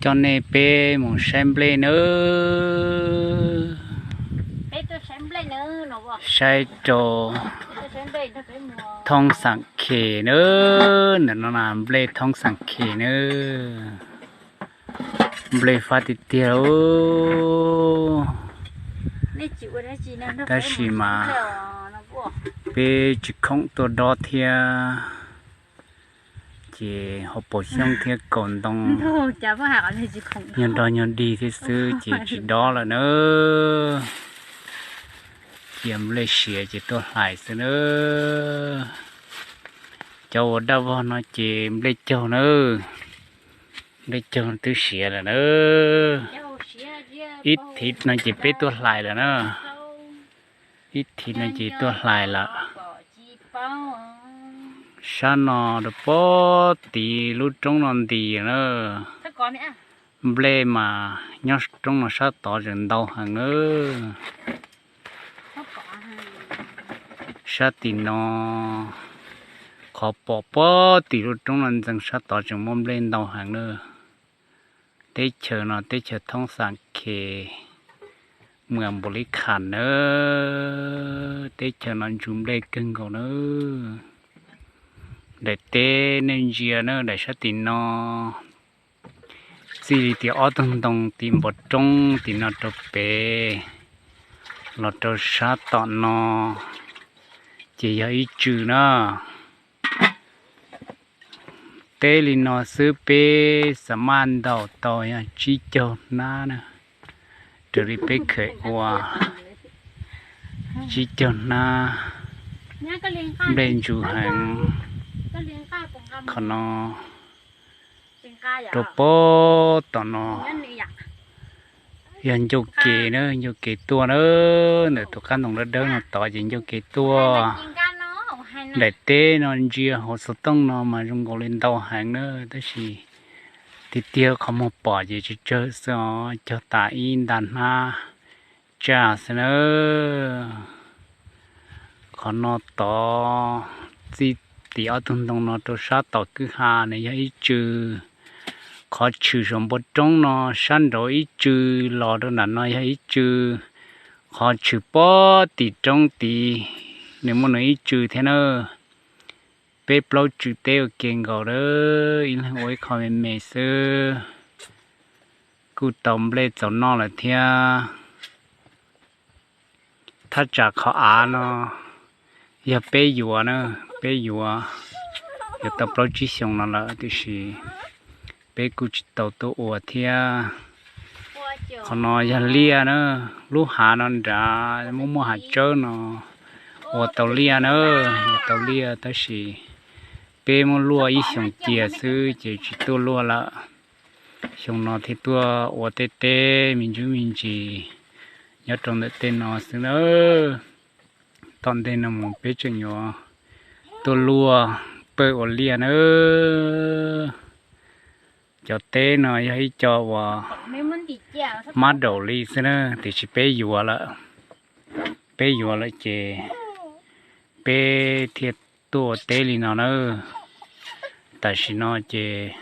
Coj nej peb mus saib nplej nawb. Saib rau thoob xeem khes nawb, ntawm no na nplej thoob xeem khes nawb. Nplej fab tiag tiag lauj. Tab sis mas peb tsis khoom tuaj dob thiab, ces hauv paus xyoob thiab kaus ntoo nyuag nrog nyuag dig thiab xwb ces tsis dob lawm nawb. Cia nplej siav ces tuaj hlais xwb nawb. Cov uas daj vog no ces nplej caug nawb. Nplej caug twb siav lawm nawb. Ib thiv no ces peb tuaj hlais lawm na. Ib thiv no ces tuaj hlais lawm. Sab no rau pob tid lub roob no nti na. Nplej mas nyob roob no sab tod tseem ntau heev nawb. Sab tim no, qhov pom pob tim lub roob no ntxeev sab tod tseem muaj nplej ntau heev nawb. Teb chaws no teb chaws thoob xeem khes, mws npaum li khas nawb. Teb chaws no ntsuj nplej kawg nkaus nawb. Daim teb nej ntsia nawb, daim sab tim no txij li tim ob tug ntoo tim npoo roob tim no rau pem los rau sab tom no ces yog ib tsw na. Teb li no xwb peb xa maj ntaus tau yog tsib caug hnab na, raws li peb kheem ua tsib caug hnab. Nplej ntsuj heev. Qhov no rau pob tom no yog ncauj kev na, ncauj kev tuaj na, ntawm tus qab ntoo dawb dawb no tod ces ncauj kev tuaj. Daim teb no ntsia hauv xov tooj no mas zoo nkaus li ntau heev na, tab sis tiag tiag qhov muag pom ces tsawg tsawg xwb os, cog tas ib nta hnab tsaj xwb na. Qhov no tod txij tim ob tug ntoo no rau sab tom kwj ha nws yog ib tsw. Qhov tshwm saum npoo roob no sab nraud ib tsw, los rau nram no yog ib tsw. Qhov tshwm pob tim roob tid nws muaj nws ib tsw thiab na. Peb plaub tsw teb ua ke nkaus lawm, ib leeg ua ib qho me me xwb. Kuj tau nplej txaus noj lawm thiab. Thaj tsam qhov av no yog peb yuav na, peb yuav, yuav tau plaub tsib xyoos no lawm tiam sis peb kuj tsis tau tuaj ua thiab. Qhov no yog liaj na, lub hav no nrad muaj muaj hav tsawb no ua tau liaj na, ua tau liaj tab sis peb muab luaj ib xyoos cia xwb ces tsis tuaj luaj lawm. Xyoo no thiaj tuaj ua tej teb me ntsuj me ntsis nyob rau ntawm tej no xwb na. Tom ntej no mus peb tseem yuav tuaj luaj pawg ua liaj na. Cov teb no yog ib co uas mab daum li xwb na, tiam sis peb yuav lawm. Peb yuav lawm ces peb thiaj tuaj ua teb li no na. Tam sim no ces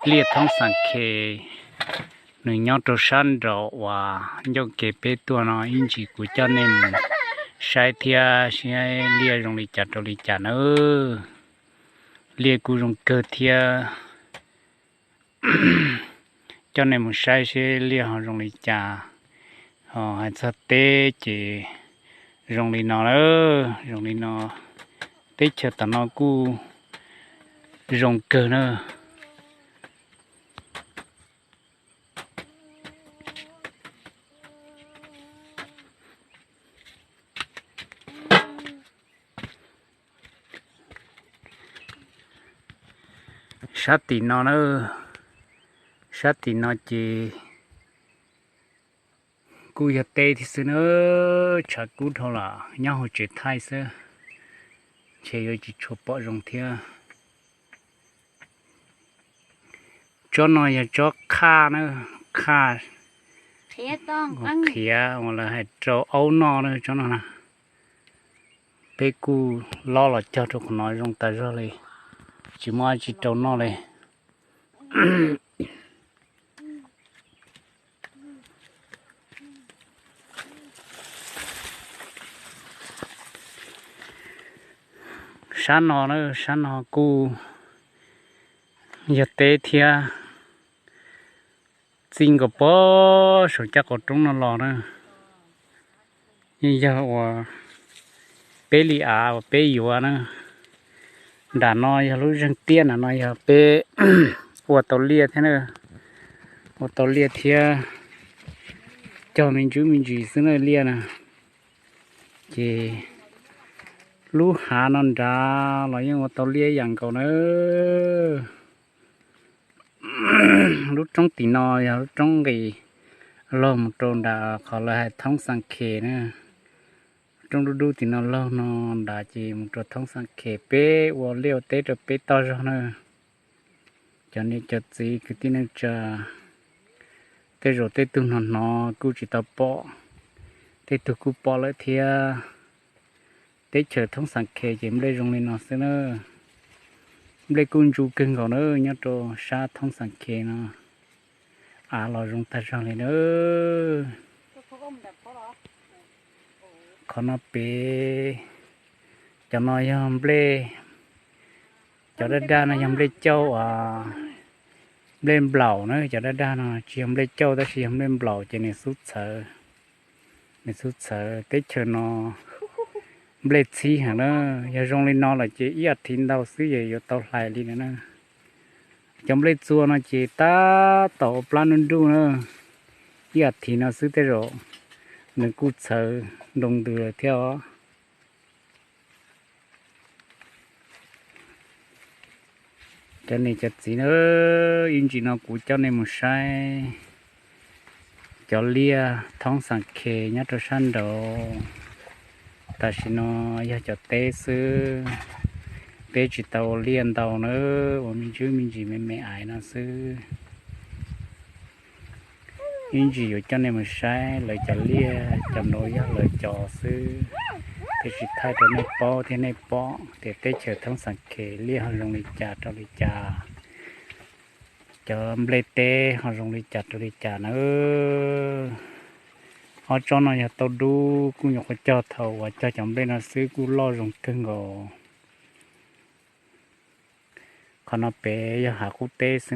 liaj thoob xas khes nws nyob rau sab nraum uas ncauj kev peb tuaj no ib ntsis kuv coj nej mus saib thiab seb liaj zoo li cas rau li cas nawb. Liaj kuj zoo kawg thiab. Coj nej mus saib seb liaj ho zoo li cas. Ho hais txog teb ces zoo li no na, zoo li no. Teb chaws tom no kuj zoo kawg na. Sab tim no na, sab tim no ces kuj yog teb thiab xwb na, tshav kub dhau lawm nyob hauv tsev thaij xwb, ntshe yuav tsis tshua pom zoo thiab. Tsob no yog tsob qhaj na, qhaj qhiav uas lawv hais rau aub noj na tsob no na. Peb kuj lob los cog rau qhov no zoo tas zog li, tsis muaj dab tsi rau noj li. Sab no na, sab no kuj yog teb thiab, txij nkaus pem saum caj qaum roob no los na, yeej yog uas peb li av uas peb yuav na. Nram no yog lub zeeg tiaj, nram no yog peb ua tau liaj thiab na, ua tau liaj thiab cog me ntsis me ntsis xwb na liaj na. Ces lub hav no nrad los yeej ua tau liaj ib yam nkaus na. Lub roob tim no yog lub roob nqis laug mus rau nram qhov lawv hais Thoob Xas Khes na. Roob dub dub tim no laug no nrad ces mus rau Thoob Xas Khes, peb ua liaj ua teb rau peb toj zog na. Cov niam cov txiv kwv tij neej tsa, tej zaum tej tug hnov hnov kuj tsis tau pom, tej tug kuj pom lawm thiab. Teb chaws Thoob Xas Khes ces nplej zoo li no xwb na. Nplej kuj ntsu kawg nkaus na, nyob rau sab Thoob Xas Khes no. Av los zoo tag zog li na. Qhov no pem, cov no yog nplej, cov daj daj no yog nplej cauj, nplej nplaum na. Cov daj daj no tsis yog nplej cauj tab sis yog nplej nplaum ces nws xub txhawv, nws xub txhawv. Teb chaws no nplej txhib heev na, yog zoo li no lawm ces ib as thiv ntau xwb ces yuav tau hlais li na. Cov nplej txua no ces tab tom ua plab nruj nruj na, ib as thiv no xwb tej zaum nws kuj txhawv nroo ntws lawm thiab os. Cov niam cov txiv na, ib ntsis no kuv coj nej mus saib cov liaj Thoob Xas Khes nyob rau sab nraud. Tam sim no yog cov teb xwb, peb tsis tau ua liaj ntau na, ua me ntsis me ntsis me me aiv no xwb. Ib ntsis yuav coj nej mus saib lawv cov liaj, cov nraud yog lawv cov xwb, tiam sis thaij rau nej paub thiab nej pom tias teb chaws Thoob Xas Khes liaj ho zoo li cas rau li cas, cov nplej teb ho zoo li cas rau li cas na. Ob tsob no yog tauj dub, kuj nyuam qhuav cog thaum uas cog cov nplej no xwb kuj loj zoo kawg nkaus. Qhov no pem yog hav qub teb xwb.